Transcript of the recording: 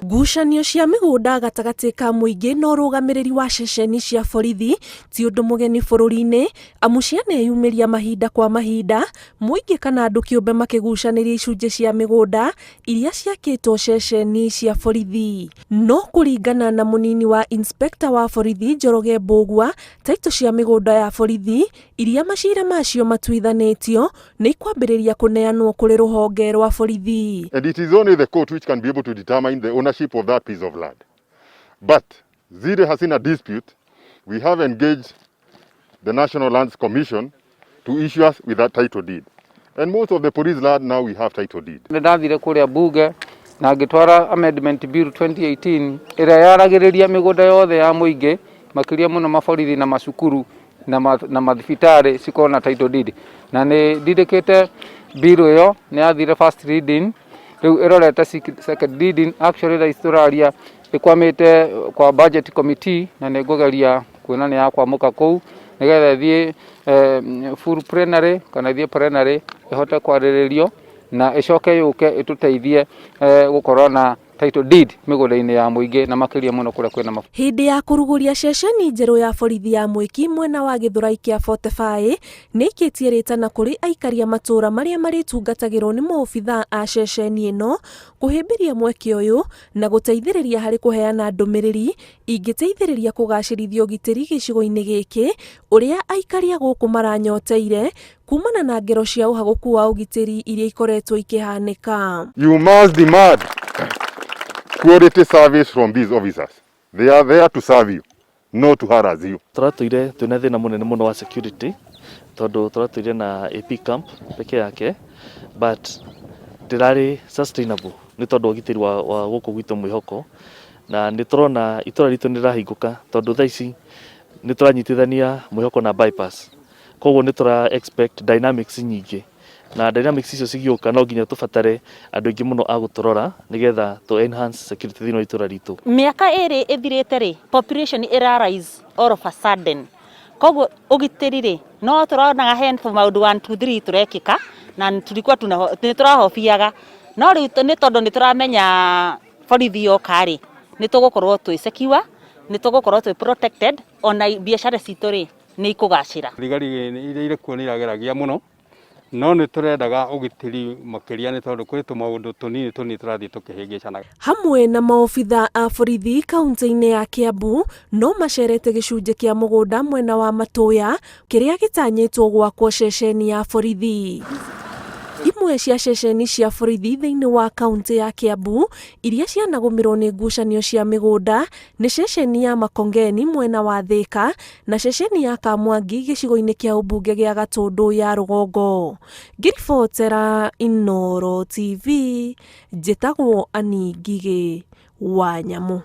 Ngucanio cia mĩgũnda gatagatĩ ka mũingĩ na ũrũgamĩrĩri wa ceceni cia borithi ti ũndũ mũgeni bũrũri-inĩ, amu cianeyumĩria mahinda kwa mahinda, mũingĩ kana andũ kĩũmbe makĩgucanĩria icunjĩ cia mĩgũnda iria ciakĩtwo ceceni cia borithi. No kũringana na mũnini wa inspector wa borithi Njoroge Mbũgua, taitũ cia mĩgũnda ya borithi iria macira macio matuithanĩtio nĩ ikwambĩrĩria kũneanwo kũrĩ rũhonge rwa borithi. And it is only the court which can be able to determine the ownership of that piece of land. But zile hazina dispute, we have engaged the National Lands Commission to issue us with that title deed. And most of the police land now we have title deed. Nĩ ndathire kũrĩa bunge na ngĩtwara amendment bill 2018 ĩrĩa yaragĩrĩria mĩgũnda yothe ya mũingĩ, makĩria mũno maborithi na macukuru na mathibitarĩ, cikorwo na title deed, na nĩ ndindĩkĩte bill ĩyo. Nĩ yathire first reading, rĩu ĩrorete second reading. Actually, thaa ici tũraria ĩkwamĩte kwa budget committee, na nĩ ngũgeria kuona nĩ yakwamũka kũu nĩgetha ĩthiĩ full plenary kana ĩthiĩ plenary ĩhote kwarĩrĩrio na ĩcoke yũke ĩtũteithie gũkorwo na title deed mĩgũnda-inĩ ya mũingĩ, na makĩria mũno kũrĩa kwĩna Hĩndĩ ya kũrugũria ceceni njerũ ya borithi ya Mwĩki mwena wa Gĩthũrai kĩa 45, nĩ aikĩtie rĩtana kũrĩ aikari a matũũra marĩa marĩtungatagĩrwo nĩ maobithaa a ceceni ĩno kũhĩmbĩria mweke ũyũ na gũteithĩrĩria harĩ kũheana ndũmĩrĩri ingĩteithĩrĩria kũgacĩrithia ũgitĩri gĩcigo-inĩ gĩkĩ, ũrĩa aikari a gũkũ maranyoteire kumana na ngero cia ũhagũku wa ũgitĩri iria ikoretwo ikĩhanĩka. You must demand quality service from these officers. They are there to serve you, not to harass you. Tũratũire twĩna thĩna mũnene mũno wa security, tondũ tũratũire na AP camp peke yake, but ndĩrarĩ sustainable nĩ tondũ ũgitĩri wa gũkũ gwitũ mwĩhoko, na nĩ tũrona itũra ritũ nĩ rĩrahingũka, tondũ thaa ici nĩ tũranyitithania mwĩhoko na bypass. Koguo nĩ tũra expect dynamics nyingĩ, na dynamics icio cigĩũka no nginya tũbatare andũ aingĩ mũno a gũtũrora nĩgetha tũ enhance security thĩinĩ wa itũra ritũ. Mĩaka 2 ĩthirĩte rĩ, population ĩra rise all of a sudden, koguo ũgitĩri rĩ, no tũronaga he maũndũ 1 2 3 tũrekĩka na tulikuwa nĩ tũrahobiaga, no rĩu nĩ tondũ nĩ tũramenya borithi yoka rĩ, nĩ tũgũkorwo twĩ secure, nĩ tũgũkorwo twĩ protected, ona biacara citũ rĩ, nĩ ikũgacĩra. Thigari iria irĩ kuo nĩ irageragia mũno, no nĩ tũrendaga ũgitĩri makĩria, nĩ tondũ kwĩ tũmaũndũ tũnini tũnini tũrathiĩ tũkĩhĩngĩcanaga. Hamwe na maobitha a borithi kaunti-inĩ ya Kiambu no macerete gĩcunjĩ kĩa mũgũnda mwena wa Matũya kĩrĩa gĩtanyĩtwo gwakwo ceceni ya borithi. Imwe cia ceceni cia borithi thĩinĩ wa kaunti ya Kiambu iria cianagũmĩrwo nĩ ngucanio cia mĩgũnda nĩ ceceni ya Makongeni mwena wa Thĩka na ceceni ya Kamwangi gĩcigo-inĩ kĩa ũmbunge gĩa Gatũndũ ya Rũgongo. Ngĩribotera Inooro TV, njĩtagwo Annie Ngigĩ wa Nyamũ.